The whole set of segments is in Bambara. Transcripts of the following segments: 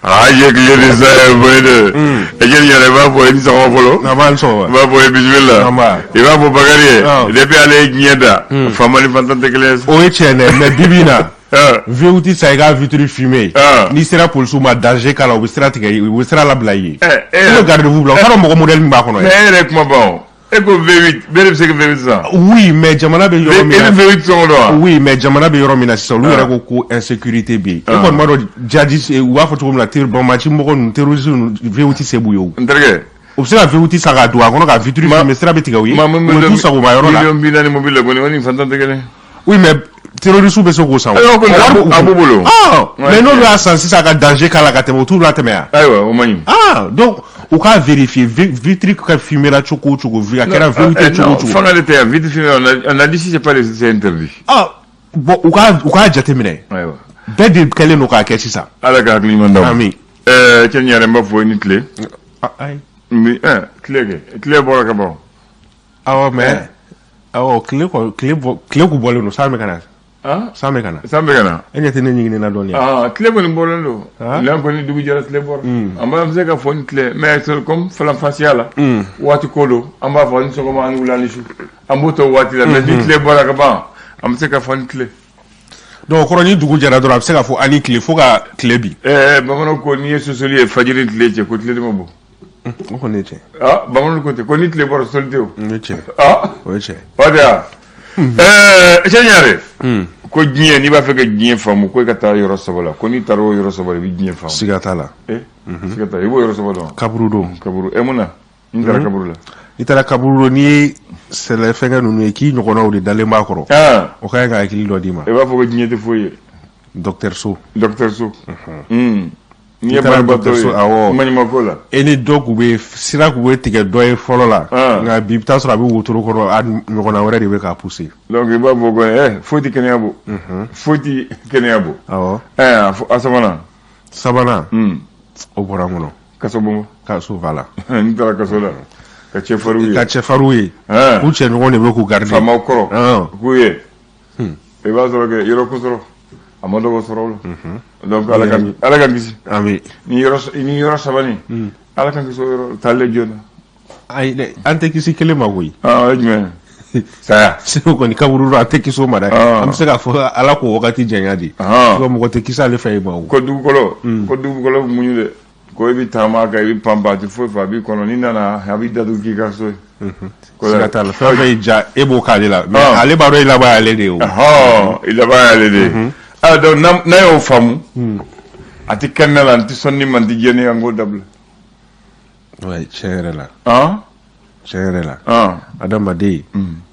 Ah, ye tile de sa ye boye de. E jeli yɛrɛ i b'a fɔ i ni sɔgɔma fɔlɔ. Nba ni sɔgɔma. I b'a fɔ i bisimila. Nba. I b'a fɔ Bakari ye. Ah. Depuis ale ye diɲɛ da. Faama ni fantan tɛ kelen ye. O ye tiɲɛ dɛ, mais bi bi in na. Ah. V8 san i ka vitre fumée. Ah. N'i sera polisiw ma danger k'a la, u bɛ sira tigɛ, u bɛ sira labila i ye. Eh, eh. U bɛ garde-fou bila, u t'a dɔn mɔgɔ modèle min b'a kɔnɔ Mais yɛrɛ. e yɛrɛ ye kuma ban o. E ko V8 bɛɛ de bɛ se ka V8 san. Oui, mais jamana bɛ yɔrɔ min E na. bɛ V8 sɔngɔ dɔn wa? Oui, mais jamana bɛ yɔrɔ min na sisan, olu Ah. yɛrɛ ko ko insécurité bɛ yen. E Ah. kɔni b'a dɔn djihadiste, u b'a fɔ cogo min na, banbaanci mɔgɔ ninnu, terroriste ninnu, V8 se b'u ye o. N terikɛ. U bɛ se ka V8 san k'a don a kɔnɔ ka vitre fumée, sira bɛ tigɛ u ye. Maa min U bɛ t'u sagoma yɔrɔ la. Miliyɔn 40 mobili la kɔni, o ni fantan tɛ kelen ye. Oui, mais terroriste bɛ se k'o san o. Ayiwa, ko O wari b'u a b'u bolo. Ah, Ouais. mais n'olu y'a san sisan ka danger k'a la ka tɛmɛ, u t'u latɛmɛ yan. Ayiwa, o man ɲi. Ah, donc u k'a vérifier vitre ka fumée la cogo o cogo, a kɛra V8 Eh, cogo o non, cogo. Fanga de tɛ yan, vitre fumée, on a dit si c'est pas c'est interdit. Ah, bon, u k'a jateminɛ. Ayiwa. Bɛɛ de kɛlen don k'a kɛ sisan. Ala ka hakili ɲuman d'aw ma. Amin. Ɛɛ, cɛ ɲɛrɛ n b'a fɔ i ni tile. Ah, ayi. N bi tile kɛ, tile bɔra ka ban. Awɔ, mais awɔ, tile kɔ tile bɔ tile kun bɔlen don, san bɛ ka na. Ah? San bɛ ka na. San bɛ ka na. E ɲɛ tɛ ne ɲiginna na dɔɔnin. Ah, tile kɔni bɔlen don. Ah. N'an kɔni dugu jɛra, tile bɔra. An b'a se ka fɔ ni tile, mais c'est comme faranfasiya la. Waati ko don, an b'a fɔ ni sɔgɔma, ani wula, ni su. An b'o to waati la, mais ni tile bɔra ka ban, an bɛ se ka fɔ ni tile. Donc o kɔrɔ, ni dugu jɛra dɔrɔn, a bɛ se ka fɔ ani tile fo ka tile bin. Ɛɛ, bamananw ko n'i ye sosoli ye fajiri tile cɛ, ko tile de ma bɔ. O kɔni ye tiɲɛ. Ah, bamananw ko ten ko ni tile bɔra, sosoli tɛ o. O ye tiɲɛ. Ah. O ye tiɲɛ. O de ya. Ɛɛ, cɛ ɲare. Ko diɲɛ, n'i b'a fɛ ka diɲɛ faamu, ko i ka taa yɔrɔ saba la, ko n'i taara o yɔrɔ saba la, i bɛ diɲɛ faamu. Siga t'a la. Eh, siga t'a la, i b'o yɔrɔ saba dɔn. Kaburu don. Kaburu, e mun na? N taara kaburu la. I taara kaburu don, n'i ye sɛlɛ fɛnkɛ ninnu ye k'i ɲɔgɔnnaw de dalen b'a kɔrɔ. Ah. O ka ɲi ka hakili dɔ d'i ma. I b'a fɔ ko diɲɛ tɛ foyi ye. Docteur so. Docteur so. N'i ye I taara banabaatɔ ye, dɔgɔtɔrɔso, awɔ. maɲumako la. E ni dɔ kun bɛ sira kun bɛ tigɛ dɔ ye fɔlɔ la. Ah. Nka bi, i bɛ taa sɔrɔ a bɛ wotoro kɔnɔ, a ɲɔgɔnna wɛrɛ de bɛ k'a pousser. Donc i b'a fɔ ko foyi tɛ kɛnɛya bɔ. Foyi tɛ kɛnɛya bɔ. Awɔ. Ɛɛ, a sabanan. Sabanan. O bɔra n kɔnɔ. Kaso bon. Kaso, voilà. N taara kaso la. Ka cɛfarinw ye. Ka cɛfarinw ye. Ah. K'u cɛɲɔgɔn de bɛ k'u garder. Faamaw kɔrɔ. Ah. K'u ye. I b'a sɔrɔ kɛ yɔrɔ ko sɔrɔ. A ma dɔgɔ sɔrɔ o la. Donc Ala ka kisi. Amin. Ni yɔrɔ saba nin. Ala ka kisi o yɔrɔ taalen joona. Ayi dɛ, an tɛ kisi kelen ma koyi. Ah, o ye jumɛn ye? Saya. Segu kɔni, kaburu don, an tɛ kisi o ma dɛ. Ah. An bɛ se k'a fɔ Ala k'o wagati janya de. Ah. Parce que mɔgɔ tɛ kisi ale fɛ yen ma o. Ko dugukolo muɲu dɛ. Ko i bɛ taama a kan, i bɛ pan pan, a tɛ foyi fɔ, a b'i kɔnɔ, n'i nana, a b'i datugu k'i ka so ye. Siga t'a la, fɛn o fɛn y'i diya, e b'o k'ale la, mais Ah. ale b'a dɔn i laban y'ale de ye o. Ɔhɔn, i laban y'ale de ye. Ah, donc n'a y'o faamu, a tɛ kɛnɛ la, n tɛ sɔn ni ma, n tɛ jɛni, an k'o dabila. Ouais, tiɲɛ yɛrɛ la. Ah? Tiɲɛ yɛrɛ la. Ah. Adamaden,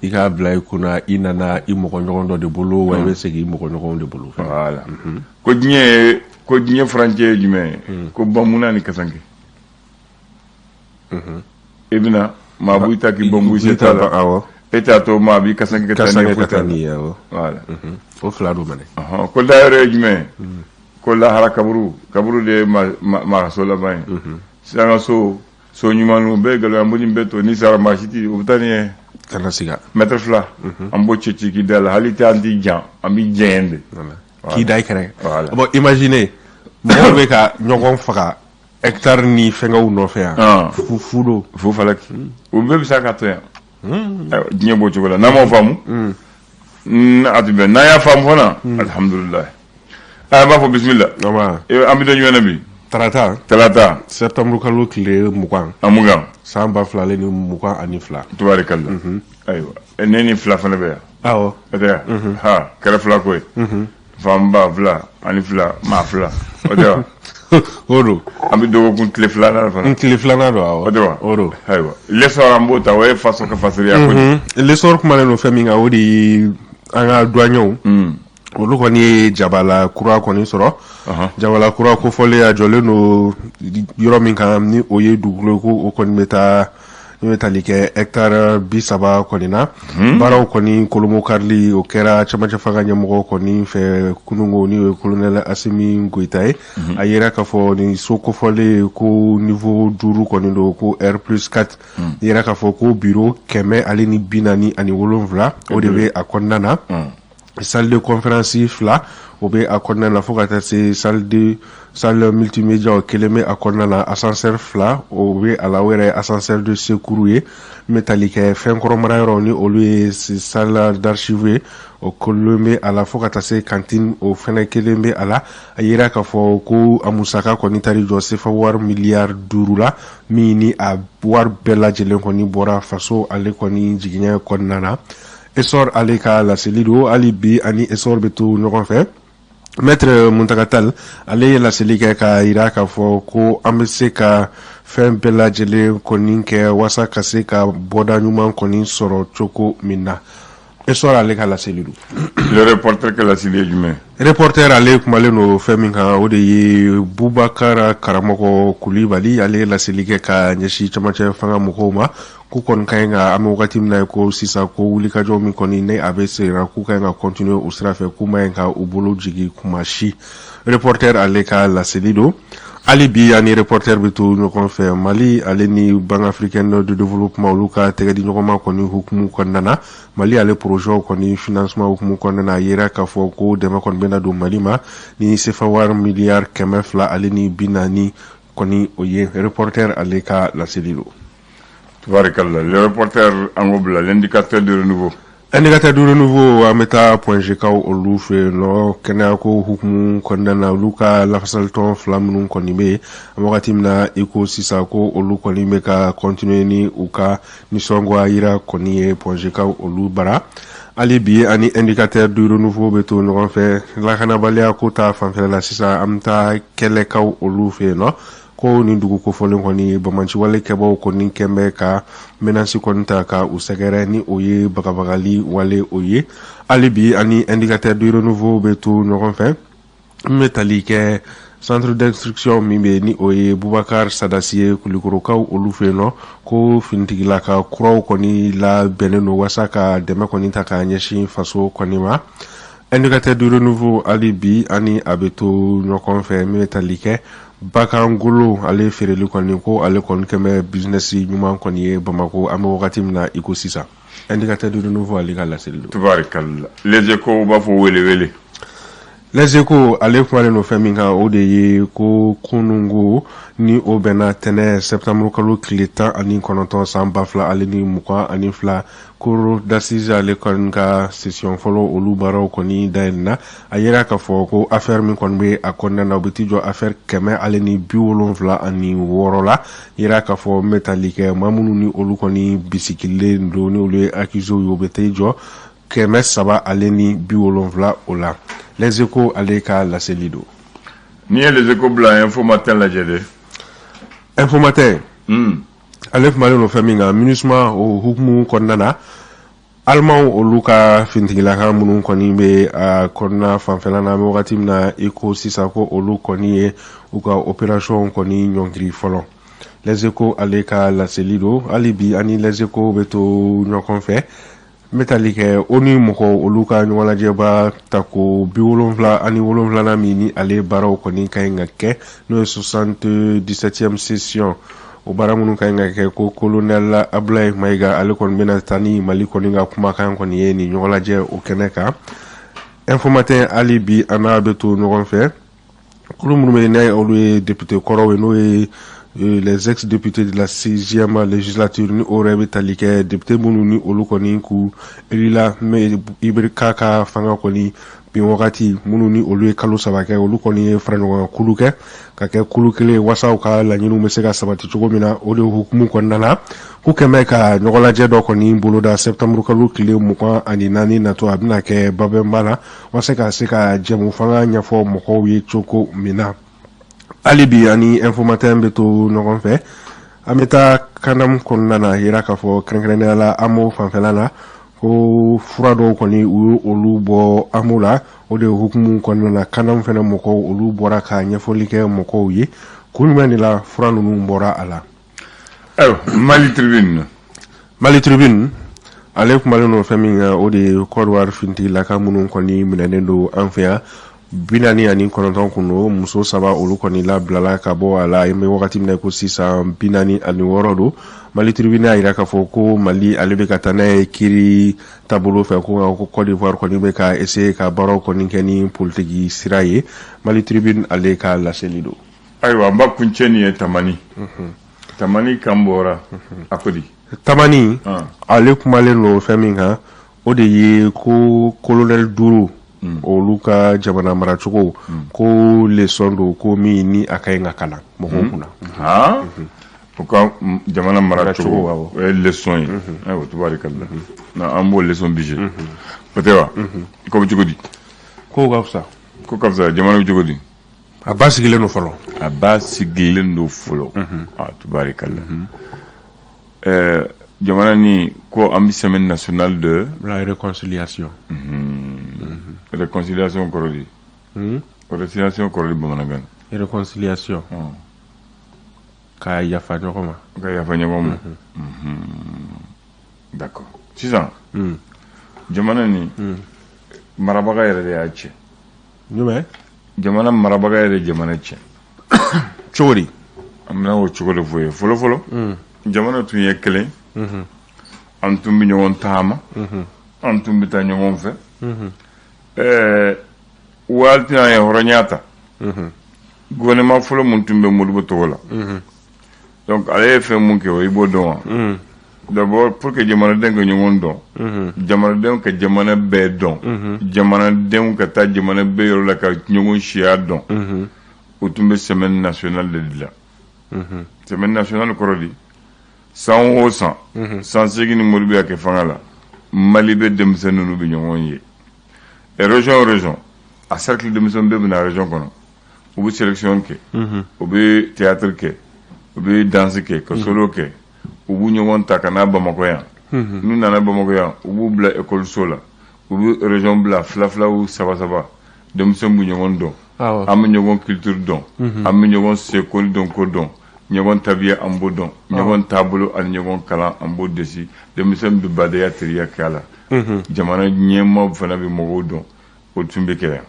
i k'a bila i kunna, i nana i mɔgɔ ɲɔgɔn dɔ de bolo, wa i bɛ segin i mɔgɔ ɲɔgɔnw de bolo. Voilà. Ko diɲɛ furancɛ ye jumɛn ye? Ko bamuna ni kasanke. I bɛna maa b'i ta k'i bɔn b'i t'a la. Awɔ. E t'a to maa b'i kasanke ka taa n'i ye Kasanke foyi ka t'a taa la. n'i ye, awɔ. Voilà. O fila don mɛnɛ. Ɔhɔn, ko dayɔrɔ ye jumɛn ye? Ko lahara kaburu, kaburu de ye maa ka so laban ye. Sisan ka so ɲumanw bɛɛ ye nkalon ye, an b'o nin bɛɛ to, n'i sara maa si t'i o bɛ taa ni ye. Kana siga. Mètre 2. An b'o cɛ ci k'i da la, hali tɛ an t'i jan, an b'i jɛn de. K'i da i kɛrɛ. Voilà. Bon, imaginez, mɔgɔw bɛ ka ɲɔgɔn faga hectare ni fɛngɛw nɔfɛ yan. Ah. Fu fu don. Fu falaki. O bɛɛ bɛ se ka to yan. Ayiwa, diɲɛ b'o cogo la, n'an m'o faamu, a tɛ bɛn, n'an y'a faamu fana, alihamudulilayi. An b'a fɔ bisimila. Nba. An bɛ don jumɛn na bi? Tarata. Tarata. Septembre kalo tile 20. A 20. San 2022. Tubaarikala. Ayiwa, ne ni fila fana bɛ yan. Awɔ. O tɛ wa? Ha, kɛra fila ko ye. Fanba fila ani fila maa fila. O tɛ wa? O don. An bɛ dɔgɔkun tile filanan fana. Tile filanan don, awɔ. O tɛ wa? O don. Ayiwa, l'essor an b'o ta, o ye faso ka fasiriya ko de. L'essor kumalen don fɛn min kan, o de ye an ka douaniers. Olu kɔni ye jabala kura kɔni sɔrɔ. Jabala kura kofɔlen, a jɔlen don yɔrɔ min kan, ni o ye dugukolo ko o kɔni bɛ taa ni bɛ tali kɛ hectare 30 kɔni na. Baaraw kɔni kolomokarili, o kɛra cɛmancɛ fanga ɲɛmɔgɔ kɔni fɛ kununko, ni o ye colonel Asimi Goyita ye. A yera k'a fɔ nin so kofɔlen ko niveau 5 kɔni don, ko R+4. Yera k'a fɔ ko bureau 147, o de bɛ a kɔnɔna na. Salle de conférence fila, o bɛ a kɔnɔna na, fo ka taa se salle multimédia, o kelen bɛ a kɔnɔna na. Ascenseur fila, o bɛ a la, o yɛrɛ ye ascenseur de secours ye. N bɛ tali kɛ fɛn kɔrɔ mara yɔrɔ ni olu ye salle d'archive ye, o kelen bɛ a la, fo ka taa se cantine, o fɛnɛ kelen bɛ a la. A yira k'a fɔ ko a musaka kɔni taar'i jɔ sefa wari miliyari 5 la, min ni a wari bɛɛ lajɛlen kɔni bɔra faso ale kɔni jigiɲɛ kɔnɔna na. Essor ale ka laseli don. Hali bi ani Essor bɛ to ɲɔgɔn fɛ. Maître Mountaga Tall ale ye laseli kɛ k'a yira k'a fɔ ko an bɛ se ka fɛn bɛɛ lajɛlen kɔni kɛ walasa ka se ka bɔda ɲuman kɔni sɔrɔ cogo min na. Essor ale ka laseli don. Le Reporter ka laseli ye jumɛn? Reporter ale kumalen don fɛn min kan, o de ye Bubakar Karamɔgɔ Kulibali. Ale ye laseli kɛ ka ɲɛsin camancɛ fanga mɔgɔw ma k'u kɔni ka ɲi ka, an bɛ wagati min na ko sisan, ko wulikajɔ min kɔni ne a bɛ senna, k'u ka ɲi ka continuer o sira fɛ, k'u ma ɲi ka u bolo jigin kuma si. Reporter ale ka laseli don. Hali bi ani Reporter bɛ to ɲɔgɔn fɛ. Mali ale ni Banque africaine de développement, olu ka tɛgɛ di ɲɔgɔn ma kɔni hukumu kɔnɔna na, Mali ale projet kɔni financement hukumu kɔnɔna na, a yera k'a fɔ ko dɛmɛ kɔni bɛna don Mali ma ni sefa wari miliyari 240 kɔni, o ye. Reporter ale ka laseli don. Tubarikalla. Le Reporter, an k'o bila. L'Indicateur du Renouveau. Indicateur du Renouveau, an bɛ taa Point G kaw olu fɛ yen nɔ. Kɛnɛyako hukumu kɔnɔna na, olu ka lafasalitɔn fila minnu kɔni bɛ yen an wagati min na i ko sisan, ko olu kɔni bɛ ka continuer ni u ka nisɔngoya yira kɔni ye Point G kaw olu bara. Hali bi ani Indicateur du Renouveau bɛ to ɲɔgɔn fɛ. Lakanabaliya ko ta fanfɛla la sisan, an bɛ taa Kɛlɛkaw olu fɛ yen nɔ, ko nin dugu kofɔlen kɔni, bamaciwale kɛbaw kɔni kɛn bɛ ka menace kɔni ta ka u sɛgɛrɛ, ni o ye bagabagali wale o ye. Hali bi ani Indicateur du Renouveau bɛ to ɲɔgɔn fɛ. N bɛ tali kɛ centre d'instruction min bɛ ni o ye Bubakar Sadasi ye Kulikorokaw olu fɛ yen nɔ, ko finitigilaka kuraw kɔni labɛnnen don walasa ka dɛmɛ kɔni ta k'a ɲɛsin faso kɔni ma. Indicateur du Renouveau, hali bi ani a bɛ to ɲɔgɔn fɛ. Min bɛ tali kɛ bagangolo ale feereli kɔni, ko ale kɔni kɛn bɛ business ɲuman kɔni ye Bamako an bɛ wagati min na i ko sisan. Indicateur du Renouveau ale ka laseli don. Tubarikalla. Les Échos b'a fɔ wele wele. Les Échos ale kumalen don fɛn min kan, o de ye ko kunungo ni o bɛnna tɛnɛ septembre kalo tile 19 san 2022, cour d'assises ale kɔni ka session fɔlɔ, olu baaraw kɔni dayɛlɛnna. A yira k'a fɔ ko affaire min kɔni bɛ a kɔnɔna na, o bɛ t'i jɔ affaire 176 la. Yira k'a fɔ n bɛ tali kɛ maa minnu ni olu kɔni bisikilen don, ni olu ye accusés ye, o bɛ t'i jɔ 370 o la. Les Échos ale ka laseli don. N'i ye Les Échos bila, Info Matin lajɛ dɛ. Info Matin ale kumalen don fɛn min kan, MINUSMA o hukumu kɔnɔna na, Alimanw olu ka finitigilaka minnu kɔni bɛ a kɔnɔna fanfɛla na an bɛ wagati min na i ko sisan, ko olu kɔni ye u ka opération kɔni ɲɔngiri fɔlɔ. Les Échos ale ka laseli don. Hali bi ani Les Échos bɛ to ɲɔgɔn fɛ. N bɛ tali kɛ ONU mɔgɔw olu ka ɲɔgɔnlajɛba tako 77nan min ni ale baaraw kɔni ka ɲi ka kɛ, n'o ye 77e session, o baara minnu ka ɲi ka kɛ, ko colonel Abdoulaye Mayiga ale kɔni bɛna taa ni Mali kɔni ka kumakan kɔni ye nin ɲɔgɔnlajɛ o kɛnɛ kan. Info Matin, hali bi an n'a bɛ to ɲɔgɔn fɛ. Kulu minnu bɛ yen n'a olu ye député kɔrɔw ye, n'o ye les ex-députés de la sixième législature, ni o yɛrɛ bɛ tali kɛ député minnu ni olu kɔni k'u élila IBK ka fanga kɔni bin wagati, minnu ni olu ye kalo 3 kɛ, olu kɔni ye fara ɲɔgɔn kan kulu kɛ ka kɛ kulu kelen walasa u ka laɲiniw bɛ se ka sabati cogo min na. O de hukumu kɔnɔna na, k'u kɛn bɛ ka ɲɔgɔnlajɛ dɔ kɔni boloda septembre kalo tile 24 natɔ, a bɛna kɛ Babɛnba la, walasa ka se ka jɛmu fanga ɲɛfɔ mɔgɔw ye cogo min na. Hali bi ani Info Matin bɛ to ɲɔgɔn fɛ. An bɛ taa CANAM kɔnɔna na, yira k'a fɔ kɛrɛnkɛrɛnnenya la AMO fanfɛla la, ko fura dɔw kɔni u ye olu bɔ AMO la. O de hukumu kɔnɔna na, CANAM fɛnɛ mɔgɔw olu bɔra ka ɲɛfɔli kɛ mɔgɔw ye kun jumɛn de la fura ninnu bɔra a la. Ayiwa, Mali Tribune. Mali Tribune ale kumalen don fɛn min kan, o de ye Côte d'Ivoire finitigilaka minnu kɔni minɛnen don an fɛ yan. 49 kun don, muso saba olu kɔni labilala ka bɔ a la. An bɛ wagati min na ko sisan, 46 don. Mali Tribune y'a jira k'a fɔ ko Mali ale bɛ ka taa n'a ye kiiri taabolo fɛ, ko nka ko Côte d'Ivoire kɔni bɛ ka essayer ka baaraw kɔni kɛ ni politiki sira ye. Mali Tribune ale ka laseli don. Ayiwa, an b'a kuncɛ nin ye. Tamani, Tamani kan bɔra a ko di? Tamani ale kumalen don fɛn min kan, o de ye ko colonel duuru olu ka jamana maracogo, ko leçon don, ko min ni a ka ɲi ka kalan mɔgɔw kunna. Han, o ka jamana maracogo, o ye leçon ye. Ayiwa, tubaarikala, na an b'o leçon bise o tɛ wa? Ko bɛ cogo di? Kow ka fisa. Ko ka fisa. Jamana bɛ cogo di? A ba sigilen don fɔlɔ. A ba sigilen don fɔlɔ. A tubaarikala, jamana ni ko an bɛ semaine nationale de la réconciliation. Réconciliation kɔrɔ di? Réconciliation kɔrɔ di bamanankan? Réconciliation, ka yafa ɲɔgɔn ma. Ka yafa ɲɔgɔn ma, d'accord. Sisan jamana ni marabaga yɛrɛ de y'a cɛ. Jumɛn? Jamana marabaga yɛrɛ jamana cɛ. Cogo di? An bɛna o cogo de fɔ ye. Fɔlɔ fɔlɔ, jamana tun ye kelen, an tun bɛ ɲɔgɔn taama, an tun bɛ taa ɲɔgɔn fɛ. Waati an ye hɔrɔnya ta, gouvernement fɔlɔ mun tun bɛ Modibo tɔgɔ la, donc ale ye fɛn mun kɛ, o i b'o dɔn wa? D'abord, pour que jamanaden ka ɲɔgɔn dɔn, jamanadenw ka jamana bɛɛ dɔn, jamanadenw ka taa jamana bɛɛ yɔrɔ la ka ɲɔgɔn siya dɔn, o tun bɛ semaine nationale de dilan. Semaine nationale kɔrɔ di? San o san, san 8 ni Modibo y'a kɛ fanga la, Mali bɛ denmisɛnnin ninnu bɛ ɲɔgɔn ye région o région, a cercle denmisɛnnin bɛɛ bɛ na région kɔnɔ, u bɛ sélection kɛ, u bɛ théâtre kɛ, u bɛ danse kɛ, ka solo kɛ, u b'u ɲɔgɔn ta ka na Bamakɔ yan. N'u nana Bamakɔ yan, u b'u bila école so la, u bɛ région bila fila fila ou saba saba, denmisɛnw b'u ɲɔgɔn dɔn. An bɛ ɲɔgɔn culture dɔn, an bɛ ɲɔgɔn seko ni dɔnko dɔn, ɲɔgɔn tabiya an b'o dɔn, ɲɔgɔn taabolo ani ɲɔgɔn kalan an b'o desi. Denmisɛn bɛ badenya teriya kɛ a la, jamana ɲɛmaaw fana bɛ mɔgɔw dɔn. O tun bɛ kɛ yan,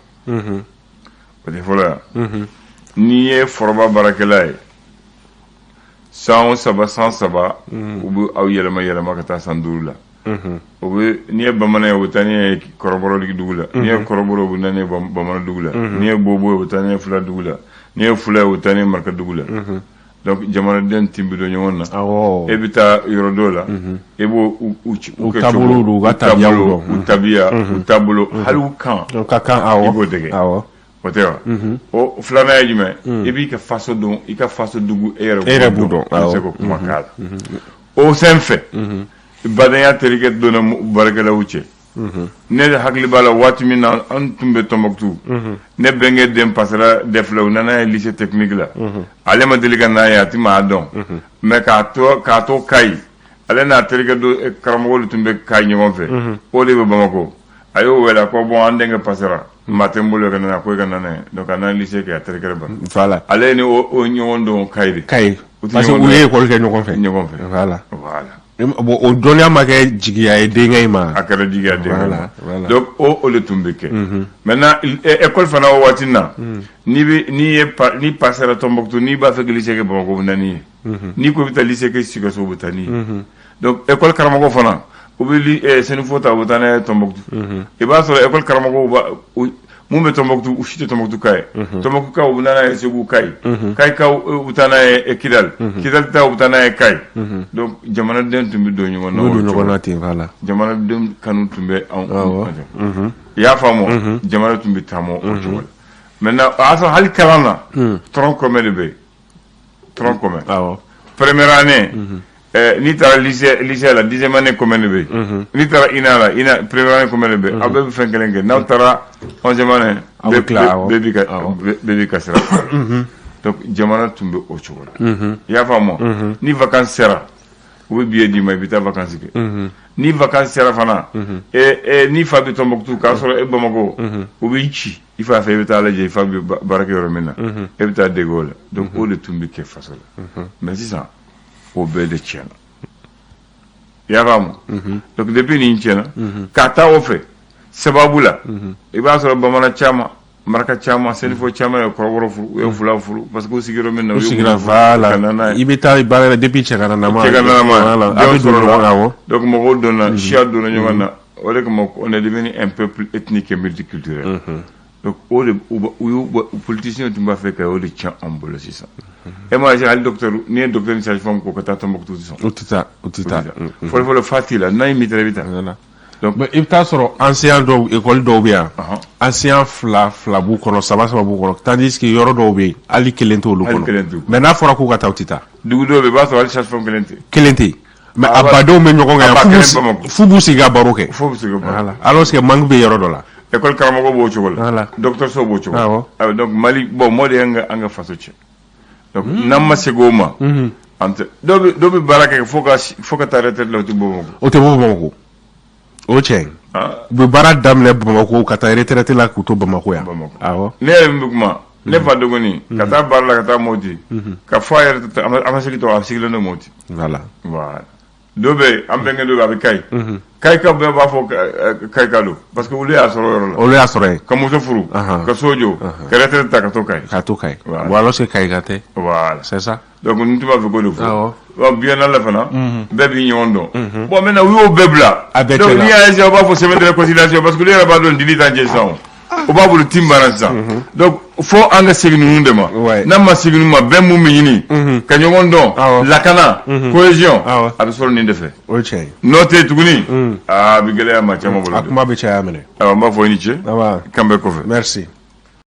o tɛ fɔlɔ yan. N'i ye foroba baarakɛla ye, san o saba, san 3, u bɛ aw yɛlɛma yɛlɛma ka taa san 5 la. O bɛ, n'i ye bamanan ye, u bɛ taa n'i ye kɔrɔbɔrɔ dugu la. N'i ye kɔrɔbɔrɔ, u bɛ na n'i ye bamanan dugu la. N'i ye bobo ye, u bɛ taa n'i ye fula dugu la. N'i ye fula ye, u bɛ taa n'i ye maraka dugu la. Donc jamanaden tin bɛ don ɲɔgɔn na. E bɛ taa yɔrɔ dɔw la, e b'o u taabolo, u ka tabiyaw dɔn, u tabiya, u taabolo, hali u kan. Ka kan, awɔ. I b'o dege. O tɛ wa? O filanan ye jumɛn? I b'i ka faso dɔn, i ka faso dugu, e yɛrɛ e yɛrɛ b'u dɔn. I bɛ se k'o kuma k'a la. O sen fɛ, badenya terikɛ donna baarakɛlaw cɛ. Ne de hakili b'a la, waati min na an tun bɛ Tɔnbɔkutu, ne bɛnkɛ den pasera DEF la, u nana ye lycée technique la. Ale ma deli ka n'a ye, a ti maa dɔn, mais k'a to Kayi, ale n'a terikɛ dɔ karamɔgɔ de tun bɛ Kayi ɲɔgɔn fɛ, o de bɛ Bamakɔ. A y'o wele, a ko bon, an denkɛ pasera, maa tɛ n bolo ka nana, ko i ka nana ye. Donc a nana lycée kɛ a terikɛ ba. Ale ni o ɲɔgɔn dɔn Kayi de. Kayi, parce que u ye école kɛ ɲɔgɔn fɛ. Ɲɔgɔn fɛ. Voilà. Bon, o dɔnniya ma kɛ jigiya ye denkɛ in ma. A kɛra jigiya denkɛ ma. Donc o de tun bɛ kɛ. Maintenant, école fana, o waati na, n'i bɛ n'i ye n'i passera Tɔnbɔkutu, n'i b'a fɛ ka lycée kɛ Bamakɔ, u bɛ na n'i ye. N'i ko i bɛ taa lycée kɛ Sikaso, u bɛ taa n'i ye. Donc école karamɔgɔ fana, u bɛ Senufo ta, u bɛ taa n'a ye Tɔnbɔkutu. I b'a sɔrɔ école karamɔgɔw b'a mun bɛ Tɔnbɔkutu, u si tɛ Tɔnbɔkutu ka ye. Tɔnbɔkutu ka, u bɛ taa n'a ye Segu Kayi. Kayi ka, u bɛ taa n'a ye Kidali. Kidali ta, u bɛ taa n'a ye Kayi. Donc jamanaden tun bɛ don ɲɔgɔn na. U bɛ don ɲɔgɔn na ten, voilà. Jamanaden kanu tun bɛ anw. I y'a faamu? Jamana tun bɛ taama o cogo la. Maintenant, o y'a sɔrɔ hali kalan na, tronc commun de bɛ yen. Tronc commun. Première année, n'i taara lycée la, 10e année commun de bɛ yen. N'i taara INA la, INA première année commun de bɛ yen. Aw bɛɛ bɛ fɛn kelen kɛ. N'aw taara 11e année, bɛɛ b'i ka sira. Donc jamana tun bɛ o cogo la. I y'a faamu? Ni vacances sera, u bɛ billet d'i ma, i bɛ taa vacances kɛ. Ni vacances sera fana, n'i fa bɛ Tɔnbɔkutu k'a sɔrɔ e Bamakɔ, u b'i ci i fa fɛ, i bɛ taa lajɛ i fa bɛ baara kɛ yɔrɔ min na, e bɛ taa dege o la. Donc o de tun bɛ kɛ faso la. Mais sisan, o bɛɛ de tiɲɛna. I y'a faamu? Donc depuis nin tiɲɛna, k'a taa o fɛ sababu la, i b'a sɔrɔ bamanan caman Maraka caman, Sɛnɛfɔ caman ye kɔrɔbɔrɔ furu, u ye fula furu parce que u sigiyɔrɔ min na, u sigira, voilà. I bɛ taa baara la depuis cɛgana nama. Cɛgana nama, a bɛ don ɲɔgɔn na, awɔ. Donc mɔgɔw donna, siya donna ɲɔgɔn na. O de kama on est devenu un peuple ethnique et multiculturel. Donc o de u y'u politiciens tun b'a fɛ ka o de tiɲɛ an bolo sisan. E m'a ye, hali docteur, n'i ye docteur ni sage-femme ko ka taa Tombouctou, u tɛ sɔn. U tɛ taa, u tɛ taa. Fɔlɔ fɔlɔ, fa t'i la, n'a y'i mitɛrɛ, i bɛ taa. Donc i bɛ taa sɔrɔ enseignant dɔw, école dɔw bɛ yan, enseignant fila fila b'u kɔnɔ, saba saba b'u kɔnɔ, tandis que yɔrɔ dɔw bɛ yen, hali kelen t'olu kɔnɔ. Mais n'a fɔra k'u ka taa, u tɛ taa. Dugu dɔw bɛ yen, i b'a sɔrɔ hali sage-femme kelen tɛ. Kelen tɛ yen, mais a badenw bɛ ɲɔgɔn kan yan, f'u b'u sigi ka baro kɛ. F'u b'u sigi ka baro. Voilà, alors que manque bɛ yɔrɔ dɔ la. École karamɔgɔ b'o cogo la. Docteur so b'o cogo la. Donc Mali, bon, mɔ de y'an ka an ka faso cɛ. Donc n'an ma segin o ma, an tɛ. Dɔw bɛ baara kɛ fo ka taa retraite la, u tɛ bɔ Bamakɔ. O tɛ bɔ Bamakɔ, o tiɲɛ. U bɛ baara daminɛ Bamakɔ ka taa retraite la k'u to Bamakɔ yan. Awɔ. Ne yɛrɛ min bɛ kuma, ne fa dɔgɔnin ka taa baara la ka taa Moti, ka fɔ a yɛrɛ, a ma segin tɔ, a sigilen don Moti. Voilà. Voilà. Dɔ bɛ yen, an bɛnkɛ dɔ bɛ yen, a bɛ Kayi. Kayika bɛɛ b'a fɔ Kayika don parce que olu y'a sɔrɔ o yɔrɔ la. Olu y'a sɔrɔ yen. Ka muso furu, ka so jɔ, ka retraite ta ka to Kayi. Ka to Kayi. Bon, alors que Kayika tɛ. Voilà. C'est ça. Donc n tun b'a fɛ k'o de fɔ. Awɔ. Biennale fana, bɛɛ b'i ɲɔgɔn dɔn. Bon, maintenant u y'o bɛɛ bila. A bɛɛ. Donc n'i y'a essayer, u b'a fɔ semaine de réconciliation parce que olu yɛrɛ b'a dɔn dili t'an cɛ sisan o. O b'a bolo tin banna sisan. Donc fo an ka segin ninnu de ma. N'an ma segin ninnu ma, bɛn mun bɛ ɲini, ka ɲɔgɔn dɔn, lakana, cohésion, a bɛ sɔrɔ nin de fɛ. O ye tiɲɛ ye. N'o tɛ tuguni, aa, a bɛ gɛlɛya maa caman bolo. A kuma bɛ caya minɛ. Awɔ, n b'a fɔ i ni ce. K'an bɛn kɔfɛ. Merci.